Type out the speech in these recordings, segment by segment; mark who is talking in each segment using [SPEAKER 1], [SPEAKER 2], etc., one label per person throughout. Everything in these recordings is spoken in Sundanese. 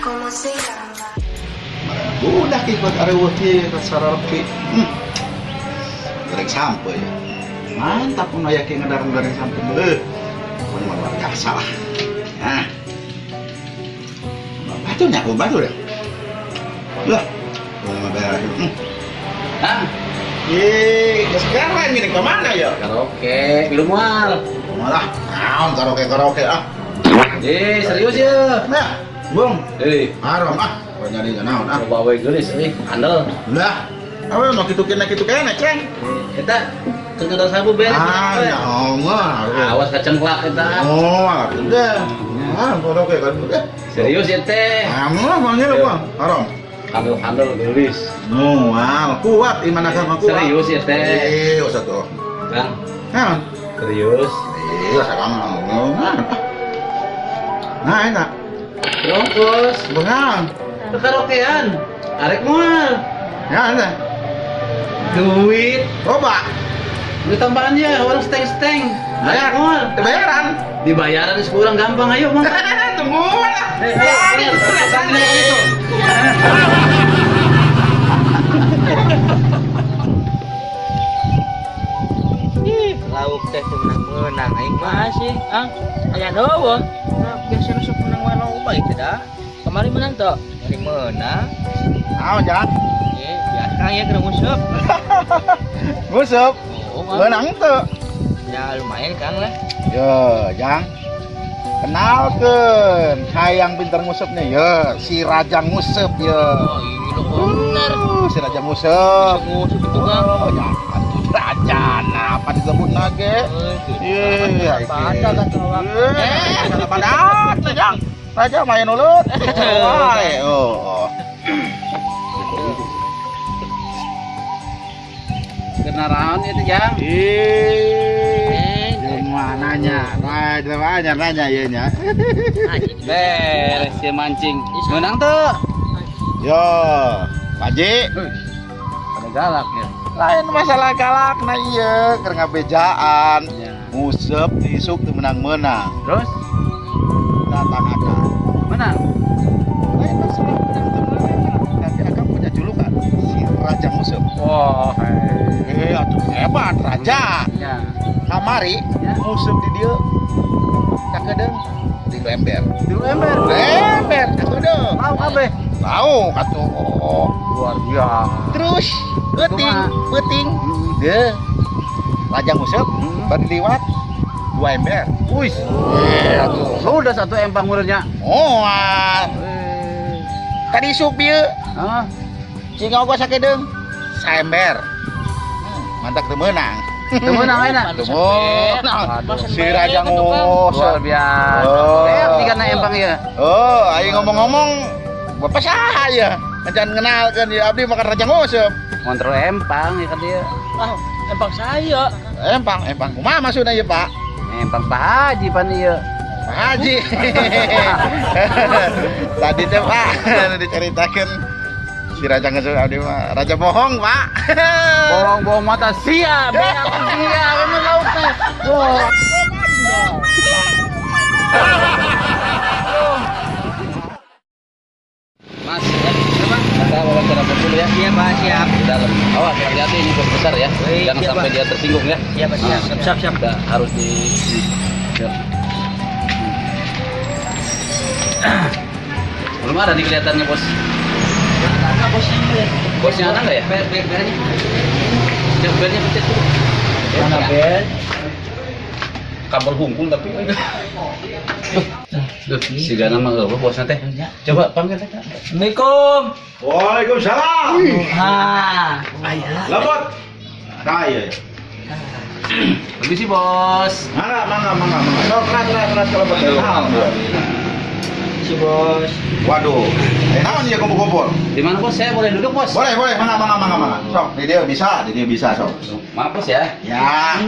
[SPEAKER 1] ¿Cómo se llama?
[SPEAKER 2] Udah ki buat areueuh kieu kasararepi. Goreng sampeu ya. Mantap mun aya ki ngedarang goreng sampeu. Beuh. Pokoknya mah luar biasa lah. Nah. Batunya, oh, batu deh. Lah, pokoknya mah beres.
[SPEAKER 3] Kang,
[SPEAKER 2] Ih, ya sekarang ini kemana ya?
[SPEAKER 3] Karaoke, belum mual.
[SPEAKER 2] Malah, naon karaoke karaoke ah.
[SPEAKER 3] Eh, serius ya?
[SPEAKER 2] Nah, bung,
[SPEAKER 3] Eh,
[SPEAKER 2] haram ah. Pokoknya di naon ah.
[SPEAKER 3] coba we geulis euy, andel.
[SPEAKER 2] Lah, apa mau kitu kena kitu kena, Ceng?
[SPEAKER 3] Eta keur sabu beres.
[SPEAKER 2] Ah, naon mah.
[SPEAKER 3] Awas kacengklak eta.
[SPEAKER 2] Oh, udah. Ah, karaoke kan udah.
[SPEAKER 3] Serius ya teh.
[SPEAKER 2] Ah, mah panggil apa? Haram.
[SPEAKER 3] Handel-handel geulis.
[SPEAKER 2] Mual, kuat iman agama kuat.
[SPEAKER 3] Serius ya teh.
[SPEAKER 2] Eh, usah tuh.
[SPEAKER 3] Kang,
[SPEAKER 2] Nah,
[SPEAKER 3] serius.
[SPEAKER 2] eh, usah kamu. Nah, enak.
[SPEAKER 3] Terus
[SPEAKER 2] Bengang.
[SPEAKER 3] ke karaokean. Arek moal.
[SPEAKER 2] Ya, enak.
[SPEAKER 3] Duit.
[SPEAKER 2] Coba.
[SPEAKER 3] Duit tambahan ya, orang steng-steng. Arek moal.
[SPEAKER 2] Dibayaran.
[SPEAKER 3] Dibayaran kurang gampang ayo, Mang.
[SPEAKER 2] Tunggu lah.
[SPEAKER 3] Eh, ayo, ayo, ayo, itu.
[SPEAKER 4] Ih, lauk teh teu menang-menang aing mah sih. Ah, aya deui. Nah, biasa nu sok menang wae loba itu dah. Kemarin menang tuh. Kemarin menang.
[SPEAKER 2] Ayo, jangan.
[SPEAKER 4] Eh, biasa ya keur nguseup.
[SPEAKER 2] Nguseup.
[SPEAKER 4] Oh, mah.
[SPEAKER 2] Menang tuh.
[SPEAKER 4] Ya lumayan Kang lah.
[SPEAKER 2] Yo, Jang. Kenalkeun, hayang pinter ngusepnya ya, si Raja Ngusep ya.
[SPEAKER 4] Oh, iya lu bener.
[SPEAKER 2] Si Raja Ngusep.
[SPEAKER 4] Bisa nguseup itu Kang.
[SPEAKER 2] Oh, ya, atuh raja, nah, apa disebut nage?
[SPEAKER 4] Eh,
[SPEAKER 2] Iya,
[SPEAKER 4] pada kan awak.
[SPEAKER 2] Eh, kata pada tuh, Jang. Raja main ulut. Wae, oh.
[SPEAKER 3] Kenaraan itu, Jang.
[SPEAKER 2] Ih, jelema nanya, nah, jelema nanya, nanya ieu nya.
[SPEAKER 3] Beres ya mancing. Menang tuh.
[SPEAKER 2] Yo, Pak Haji.
[SPEAKER 3] Pada galak ya.
[SPEAKER 2] Lain masalah galak na ieu keur ngabejaan.
[SPEAKER 3] Ya.
[SPEAKER 2] Nguseup isuk teu menang-menang.
[SPEAKER 3] Terus
[SPEAKER 2] Datang akang.
[SPEAKER 3] menang.
[SPEAKER 2] Lain masalah menang teu menang. Tapi akang punya julukan si Raja Nguseup.
[SPEAKER 3] Wah,
[SPEAKER 2] Eh, atuh hebat raja.
[SPEAKER 3] Ya.
[SPEAKER 2] Kamari
[SPEAKER 3] Ya.
[SPEAKER 2] nguseup di dieu sakedeung di ember.
[SPEAKER 3] Dulu ember.
[SPEAKER 2] Ember sakedeung.
[SPEAKER 3] Tahu kabeh.
[SPEAKER 2] Tahu katuh.
[SPEAKER 3] Luar biasa.
[SPEAKER 2] Terus peuting,
[SPEAKER 3] Kumaha?
[SPEAKER 2] peuting. Deh. Raja nguseup bari liwat 2 ember.
[SPEAKER 3] Wih.
[SPEAKER 2] Eh, atuh.
[SPEAKER 3] Sudah satu empang murnya.
[SPEAKER 2] Oh, ah. Tadi isuk bieu
[SPEAKER 3] Hah?
[SPEAKER 2] cing ogos sakedeung saember. Mantak teu meunang.
[SPEAKER 3] Teu meunang ayeuna.
[SPEAKER 2] Teu meunang. Si Raja
[SPEAKER 3] Luar
[SPEAKER 2] nguseup.
[SPEAKER 3] biasa.
[SPEAKER 2] Oh.
[SPEAKER 3] Eh, tiga na empang ya.
[SPEAKER 2] Oh, ayo ngomong-ngomong, Bapak saha ya? Jangan kenalkeun ya abdi makan Raja Nguseup.
[SPEAKER 3] Kontrol empang ya kan dia.
[SPEAKER 4] Ah, empang saya.
[SPEAKER 2] Empang, empang kumaha maksudna ieu, Pak?
[SPEAKER 3] Empang Pak Haji pan ieu.
[SPEAKER 2] Pak Haji. Tadi teh Pak diceritakeun si Raja Nguseup abdi mah raja bohong, Pak.
[SPEAKER 3] Bohong-bohong mata sia, beak sia, emang lauk teh. Wah. Mas, ya, coba kita wawancara bos dulu ya.
[SPEAKER 4] Iya, Pak, siap.
[SPEAKER 3] Di dalam. Awas, hati-hati ini bos besar ya.
[SPEAKER 4] Baik,
[SPEAKER 3] Jangan
[SPEAKER 4] siap,
[SPEAKER 3] sampai
[SPEAKER 4] Pak.
[SPEAKER 3] dia tersinggung ya.
[SPEAKER 4] Siap, Pak, siap.
[SPEAKER 3] Ah,
[SPEAKER 4] Siap, siap, siap.
[SPEAKER 3] Kita harus di ini. Siap. Belum ada nih kelihatannya bos.
[SPEAKER 4] Ada bosnya.
[SPEAKER 3] Bosnya ada nggak ya?
[SPEAKER 4] Bel, bel, belnya.
[SPEAKER 3] Cek belnya pencet dulu.
[SPEAKER 4] Mana bel?
[SPEAKER 3] Kabel hungkul tapi. Duh, si Gana mah eueuh bosnya teh. Coba panggil teh. Kak.
[SPEAKER 4] Assalamualaikum.
[SPEAKER 2] Waalaikumsalam.
[SPEAKER 4] Ah,
[SPEAKER 2] Lepot. Nah, iya.
[SPEAKER 3] Permisi bos.
[SPEAKER 2] Mangga, mangga, mangga, mangga. Sok, keras, keras, keras kalau betul.
[SPEAKER 4] si bos.
[SPEAKER 2] Waduh. Naon ieu kumpul-kumpul?
[SPEAKER 3] Di mana bos? Saya boleh duduk bos?
[SPEAKER 2] Boleh, boleh, mangga, mangga, mangga, mangga. Sok, di dia bisa, di dia bisa, sok.
[SPEAKER 3] Maaf bos ya.
[SPEAKER 2] Ya.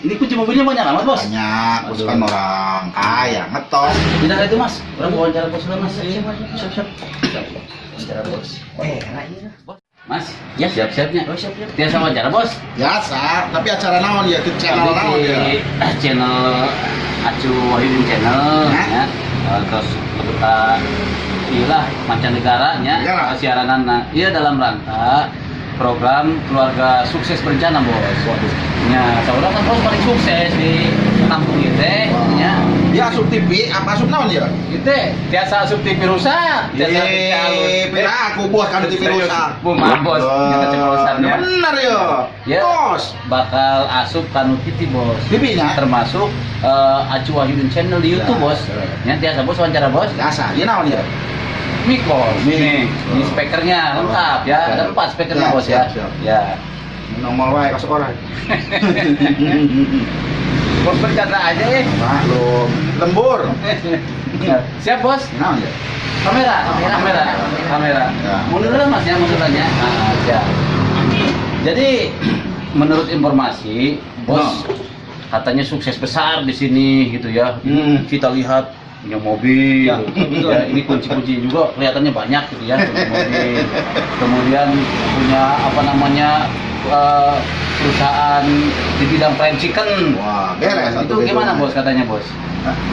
[SPEAKER 3] Ini kunci mobilnya banyak amat bos.
[SPEAKER 2] Banyak, bos kan orang kaya, ngetok.
[SPEAKER 3] Tidak ada itu mas. Orang wawancara bos dulu mas.
[SPEAKER 4] Siap, siap, siap.
[SPEAKER 3] Wawancara bos.
[SPEAKER 4] Eh, enak iya.
[SPEAKER 3] Bos. Mas,
[SPEAKER 4] Ya.
[SPEAKER 3] siap-siapnya.
[SPEAKER 4] Oh, siap, siap.
[SPEAKER 3] Biasa wawancara, Bos.
[SPEAKER 2] Biasa, tapi acara naon ya, itu channel
[SPEAKER 3] Kami
[SPEAKER 2] naon
[SPEAKER 3] di
[SPEAKER 2] ya.
[SPEAKER 3] channel Acu Wahyudin Channel
[SPEAKER 2] Hah?
[SPEAKER 3] ya. Terus kita ilah mancanegara nya
[SPEAKER 2] Negara.
[SPEAKER 3] siaranana. Iya dalam rangka program keluarga sukses berencana, Bos.
[SPEAKER 2] Waduh.
[SPEAKER 3] Ya, saudara kan bos paling sukses di kampung ieu teh nya.
[SPEAKER 2] Dia asup TV, apa asup naon ya?
[SPEAKER 3] Itu tiasa asup TV rusak, tiasa asup TV halus.
[SPEAKER 2] Eh, pira aku bos kan TV rusak.
[SPEAKER 3] Bu, maaf bos, nyata ceplosannya.
[SPEAKER 2] Bener ya.
[SPEAKER 3] Ya.
[SPEAKER 2] Bos,
[SPEAKER 3] Bakal asup kanu TV bos.
[SPEAKER 2] TV nya.
[SPEAKER 3] Termasuk Acu Wahyudin Channel di YouTube
[SPEAKER 2] Ya,
[SPEAKER 3] bos.
[SPEAKER 2] ya.
[SPEAKER 3] Ya tiasa bos wawancara bos.
[SPEAKER 2] Biasa, dia naon ya?
[SPEAKER 3] Mikos.
[SPEAKER 2] Mik.
[SPEAKER 3] Nih, ini speakernya lengkap ya. Ada 4 speakernya
[SPEAKER 2] Siap,
[SPEAKER 3] bos ya.
[SPEAKER 2] siap, siap.
[SPEAKER 3] Ya.
[SPEAKER 2] Nongol wae ka sekolah.
[SPEAKER 3] Bos bercanda aja ya.
[SPEAKER 2] Maklum, lembur.
[SPEAKER 3] Siap bos.
[SPEAKER 2] Naon ya?
[SPEAKER 3] Kamera, kamera, kamera, kamera.
[SPEAKER 2] Ya.
[SPEAKER 3] Mundur lah mas ya, mundurannya. Nah, siap. Jadi menurut informasi, bos katanya sukses besar di sini gitu ya. Kita lihat punya mobil,
[SPEAKER 4] Ya, betul.
[SPEAKER 3] ya, ini kunci-kunci juga kelihatannya banyak gitu ya, kunci mobil. Kemudian punya apa namanya perusahaan di bidang fried chicken.
[SPEAKER 2] Wah, beres
[SPEAKER 3] Itu
[SPEAKER 2] atuh gitu.
[SPEAKER 3] gimana bos katanya bos?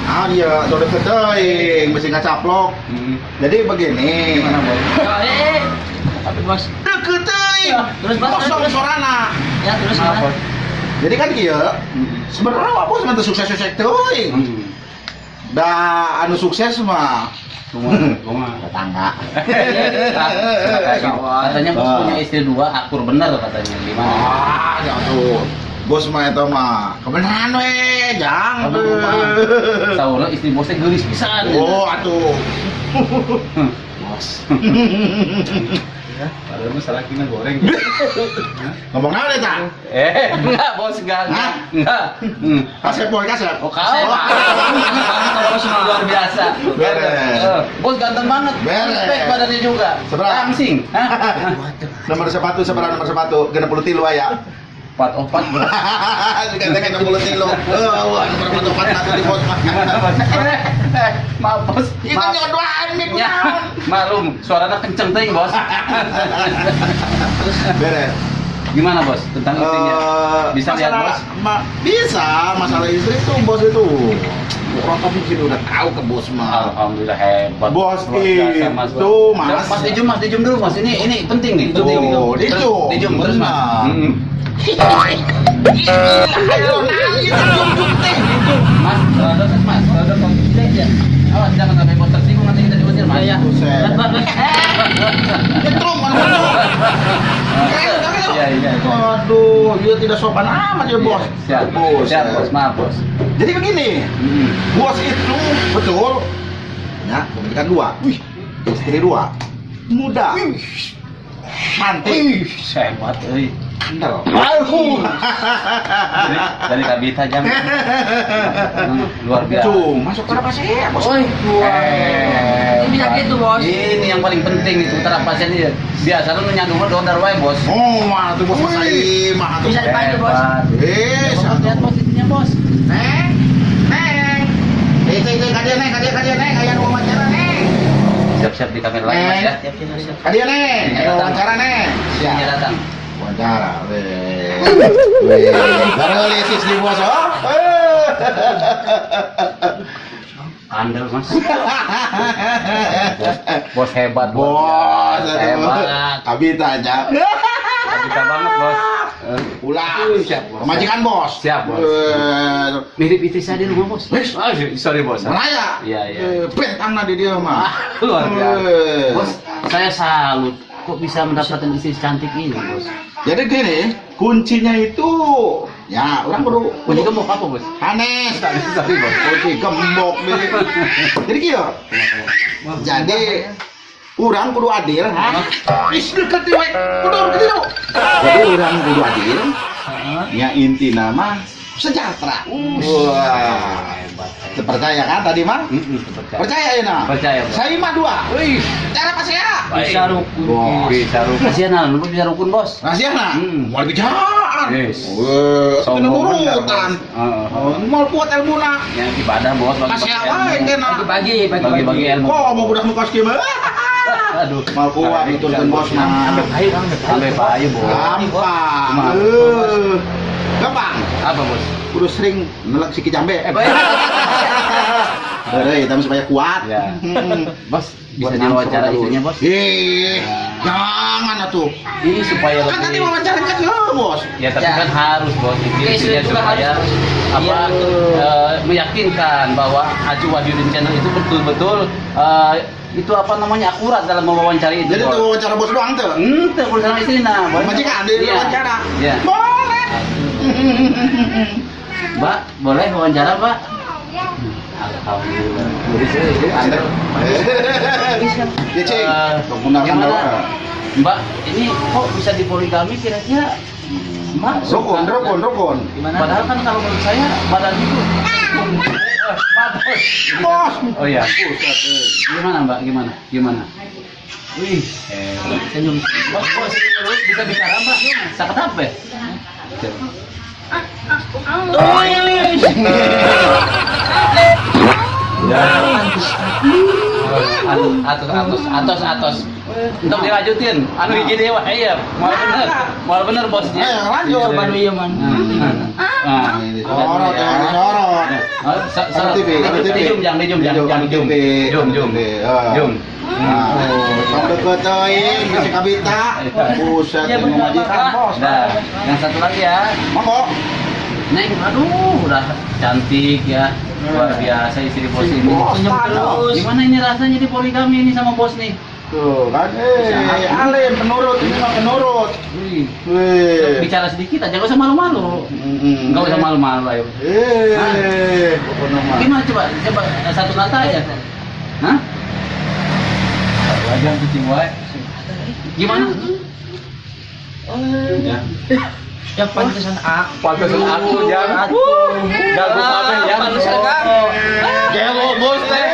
[SPEAKER 2] Ah, iya, udah deket teuing, mesti ngacaplok. Jadi begini.
[SPEAKER 3] Gimana bos?
[SPEAKER 4] Oh, eh. Tapi bos.
[SPEAKER 2] Deket teuing.
[SPEAKER 4] Ya, terus, Bos,
[SPEAKER 2] Kosong
[SPEAKER 4] terus.
[SPEAKER 2] sorana.
[SPEAKER 4] Ya, terus
[SPEAKER 3] Maaf,
[SPEAKER 4] gimana?
[SPEAKER 3] bos.
[SPEAKER 2] Jadi kan kieu, sebenarnya apa sebenarnya sukses-sukses teuing. Da anu sukses mah
[SPEAKER 3] Kumaha? Kumaha?
[SPEAKER 2] tetangga.
[SPEAKER 3] Katanya bos punya istri dua, akur bener katanya. Gimana?
[SPEAKER 2] Ah, ya tuh. Bos mah eta mah kebenaran we, jang.
[SPEAKER 3] Saurna istri bosnya geulis pisan.
[SPEAKER 2] Oh, atuh. Bos.
[SPEAKER 5] Padahal mah salakina goreng.
[SPEAKER 2] Ngomong naon eta?
[SPEAKER 3] Enggak bos, enggak, enggak.
[SPEAKER 2] Hah?
[SPEAKER 3] Enggak.
[SPEAKER 2] Kasep boy, kasep.
[SPEAKER 3] Oh, kau. Bos luar biasa.
[SPEAKER 2] Beres.
[SPEAKER 3] Bos ganteng banget.
[SPEAKER 2] Beres.
[SPEAKER 3] Respect badannya juga.
[SPEAKER 2] Seberapa?
[SPEAKER 3] Langsing. Hah?
[SPEAKER 2] Nomor sepatu seberapa nomor sepatu? 63 aya.
[SPEAKER 3] 44 bos.
[SPEAKER 2] Juga teh 63. Oh, wah, nomor sepatu 4 satu di bos mah.
[SPEAKER 3] Gimana bos? Maaf bos.
[SPEAKER 2] Itu
[SPEAKER 3] Maaf.
[SPEAKER 2] nyodoan mi
[SPEAKER 3] Ya,
[SPEAKER 2] kunaon.
[SPEAKER 3] malum, suaranya kenceng teuing, Bos.
[SPEAKER 2] Beres.
[SPEAKER 3] Gimana, Bos, tentang istrinya? Bisa lihat,
[SPEAKER 2] masalah-
[SPEAKER 3] Bos?
[SPEAKER 2] Bisa, masalah istri itu bos itu. Orang tapi sini udah tahu ke bos mah.
[SPEAKER 3] Alhamdulillah hebat.
[SPEAKER 2] Bos
[SPEAKER 3] Luar biasa, Mas.
[SPEAKER 2] itu, Mas.
[SPEAKER 3] Mas dijum, Mas dijum dulu, Mas. Ini penting nih, penting.
[SPEAKER 2] Oh,
[SPEAKER 3] Terus,
[SPEAKER 2] dijum.
[SPEAKER 3] Dijum terus, Mas.
[SPEAKER 2] Benar.
[SPEAKER 3] Mm.
[SPEAKER 2] Ayo nangis jum teh.
[SPEAKER 3] Mas, terus Mas.
[SPEAKER 4] Ya.
[SPEAKER 3] Awas jangan sampai bos tersinggung nanti kita diusir, Mas.
[SPEAKER 4] Ya, ya.
[SPEAKER 2] Buset.
[SPEAKER 4] Bos, bos, bos.
[SPEAKER 2] Nyetrum kan nyetrum. Keren kan itu?
[SPEAKER 3] Iya, iya, iya.
[SPEAKER 2] Aduh, dia tidak sopan amat ya bos.
[SPEAKER 3] Siap,
[SPEAKER 2] Bos.
[SPEAKER 3] siap, Bos. Maaf, Bos.
[SPEAKER 2] Jadi begini, bos itu betul ya, pemilikan dua. Wih, istri dua. Muda. Cantik.
[SPEAKER 3] Wih, hebat euy.
[SPEAKER 2] Kandel.
[SPEAKER 3] Dari Kabita jam. Luar biasa.
[SPEAKER 2] Tuh, masuk ke apa sih, bos?
[SPEAKER 3] Oi,
[SPEAKER 4] Ini bisa gitu, Bos.
[SPEAKER 3] Ini yang paling penting itu pasien ini. Biasa lu nyandung dondar wae, Bos.
[SPEAKER 2] Oh, mah tuh bos masai mah tuh.
[SPEAKER 4] Bisa dipanggil, Bos.
[SPEAKER 3] Hebat.
[SPEAKER 2] Bisa
[SPEAKER 3] Bos, lihat bos itunya, Bos.
[SPEAKER 2] Neng, neng. Eh, kadia neng, kadia, kadia neng, aya nu wawancara neng.
[SPEAKER 3] Siap-siap di kamera lagi, Mas ya.
[SPEAKER 4] Siap, siap, siap.
[SPEAKER 2] Kadia neng, aya wawancara neng.
[SPEAKER 3] Siap.
[SPEAKER 2] Siap.
[SPEAKER 3] Datang.
[SPEAKER 2] Wawancara, weh. Weh, gareulis di bos, oh.
[SPEAKER 3] Andel, Mas. Bos, bos hebat,
[SPEAKER 2] Bos,
[SPEAKER 3] hebat.
[SPEAKER 2] Kabita aja.
[SPEAKER 3] Kabita banget, Bos.
[SPEAKER 2] Ulah.
[SPEAKER 3] Siap, Bos.
[SPEAKER 2] Majikan bos.
[SPEAKER 3] Siap, Bos.
[SPEAKER 2] Eh,
[SPEAKER 3] Mirip istri saya di rumah, Bos.
[SPEAKER 2] Wis.
[SPEAKER 3] Ah, sorry, Bos.
[SPEAKER 2] Meraya.
[SPEAKER 3] Iya, iya.
[SPEAKER 2] Bentangna di dia mah.
[SPEAKER 3] Luar biasa.
[SPEAKER 2] Eh.
[SPEAKER 3] Bos, saya salut. Kok bisa mendapatkan istri cantik ini, Bos?
[SPEAKER 2] Jadi gini, kuncinya itu ya orang kudu
[SPEAKER 3] Kunci gembok apa, Bos?
[SPEAKER 2] Hanes.
[SPEAKER 3] Sorry, Bos.
[SPEAKER 2] Kunci gembok nih. Jadi kieu. Jadi urang kudu adil, ha? Ih, deket we. Kudu kitu. Jadi urang kudu adil. Ya inti nama sejahtera. Wah.
[SPEAKER 3] Hebat.
[SPEAKER 2] Percaya kan tadi mah?
[SPEAKER 3] Percaya.
[SPEAKER 2] Percaya ya nah?
[SPEAKER 3] Percaya, Bos.
[SPEAKER 2] Saya mah dua. Wih, cara apa saya?
[SPEAKER 4] Bisa rukun.
[SPEAKER 2] Bos.
[SPEAKER 3] Bisa rukun. Kasihan lah, lu bisa rukun, Bos.
[SPEAKER 2] Rahasia nah? Mau bijaan.
[SPEAKER 3] Yes.
[SPEAKER 2] Weh,
[SPEAKER 3] Sombong bener,
[SPEAKER 2] nurutan.
[SPEAKER 3] Bos. Heeh.
[SPEAKER 2] Oh, mau kuat ilmuna.
[SPEAKER 3] Ya ibadah, Bos.
[SPEAKER 2] Kasih
[SPEAKER 3] Bagi-bagi
[SPEAKER 2] wae
[SPEAKER 3] ilmu.
[SPEAKER 2] kena.
[SPEAKER 4] Bagi-bagi,
[SPEAKER 3] Bagi-bagi ilmu.
[SPEAKER 2] Kok mau budak nu kos kieu mah?
[SPEAKER 3] Aduh.
[SPEAKER 2] Moal kuat nuturkeun bos mah.
[SPEAKER 4] Ambil payu, ambil payu.
[SPEAKER 3] Sampai payu, Bos.
[SPEAKER 2] Gampang.
[SPEAKER 3] Kumaha?
[SPEAKER 2] Gampang.
[SPEAKER 3] Apa, Bos?
[SPEAKER 2] Kudu sering nelek siki jambe.
[SPEAKER 3] Eh, baik.
[SPEAKER 2] Heureuy, tapi supaya kuat.
[SPEAKER 3] Ya. Bos, bisa
[SPEAKER 2] Buat
[SPEAKER 3] diwawancara
[SPEAKER 2] ngamsro
[SPEAKER 3] istrinya,
[SPEAKER 2] terus.
[SPEAKER 3] Bos?
[SPEAKER 2] Ih, jangan atuh.
[SPEAKER 3] Ini supaya
[SPEAKER 2] Kan tadi
[SPEAKER 3] lebih
[SPEAKER 2] wawancaranya ke bos.
[SPEAKER 3] Ya, tapi
[SPEAKER 4] Ya.
[SPEAKER 3] kan harus, Bos,
[SPEAKER 4] Oke,
[SPEAKER 3] intinya
[SPEAKER 4] juga
[SPEAKER 3] supaya
[SPEAKER 4] harus.
[SPEAKER 3] apa
[SPEAKER 4] Iya.
[SPEAKER 3] meyakinkan bahwa Acu Wahyudin Channel itu betul-betul itu apa namanya akurat dalam mewawancari itu.
[SPEAKER 2] Jadi
[SPEAKER 3] Bos.
[SPEAKER 2] tuh wawancara bos doang tuh.
[SPEAKER 3] Tuh boleh sama istri nah. Boleh.
[SPEAKER 2] Majikan di
[SPEAKER 3] Iya.
[SPEAKER 2] wawancara.
[SPEAKER 3] Iya.
[SPEAKER 2] Boleh.
[SPEAKER 3] Mbak, boleh wawancara, Mbak? Alhamdulillah. Jadi saya
[SPEAKER 2] Ya, Cing. Menggunakan
[SPEAKER 3] gimana?
[SPEAKER 2] doa.
[SPEAKER 3] Mbak, ini kok bisa dipoligami kira-kira? Mbak,
[SPEAKER 2] Rukun,
[SPEAKER 3] suka-
[SPEAKER 2] rukun, rukun.
[SPEAKER 4] Gimana?
[SPEAKER 3] Padahal kan kalau menurut saya badan itu maaf, Bos.
[SPEAKER 2] Bos.
[SPEAKER 3] Oh iya.
[SPEAKER 2] Buset, eh.
[SPEAKER 3] Gimana, Mbak? Gimana? Gimana? Wih, senyum. Bos, bos, bisa bicara, Mbak? Sakit apa ya? Coba. Ya. Atos, atos, atos, atos, atos. Untuk dilanjutin, anu hiji deui wah iya, moal bener bosnya.
[SPEAKER 2] Eh, lanjut.
[SPEAKER 4] Coba dulu ya, Man.
[SPEAKER 3] Nah,
[SPEAKER 2] Disorot, jangan disorot. Ada TV, ada TV.
[SPEAKER 3] Di jum, jang, di jum, jang, jang, jum,
[SPEAKER 2] TV,
[SPEAKER 3] jum, jum,
[SPEAKER 2] TV, ah.
[SPEAKER 3] jum.
[SPEAKER 2] Nah, sok deket teuing, bisi kabita. Buset,
[SPEAKER 4] Ya,
[SPEAKER 2] ini
[SPEAKER 4] bener,
[SPEAKER 2] majikan,
[SPEAKER 4] Pak.
[SPEAKER 2] bos.
[SPEAKER 3] Nah, yang satu lagi ya.
[SPEAKER 2] Monggo.
[SPEAKER 3] Neng, aduh, udah cantik ya. Luar biasa istri bos ini.
[SPEAKER 2] Bos,
[SPEAKER 4] Senyum
[SPEAKER 2] tano.
[SPEAKER 4] terus.
[SPEAKER 3] Gimana ini rasanya di poligami ini sama bos nih?
[SPEAKER 2] Tuh kan, alim penurut, ini mah penurut.
[SPEAKER 3] Wih.
[SPEAKER 2] Wih.
[SPEAKER 3] Bicara sedikit aja, nggak usah malu-malu. Nggak usah malu-malu, ayo.
[SPEAKER 2] Pokoknya mah.
[SPEAKER 3] Gimana coba? Coba satu kata aja. Hah? Wajah kucing wae. Gimana?
[SPEAKER 4] Oh.
[SPEAKER 3] Ya.
[SPEAKER 4] Ya pantesan aku.
[SPEAKER 3] Pantesan aku, Jang.
[SPEAKER 4] Aku.
[SPEAKER 3] Jago kabeh, Jang.
[SPEAKER 4] Pantesan aku.
[SPEAKER 2] Gelo bos teh.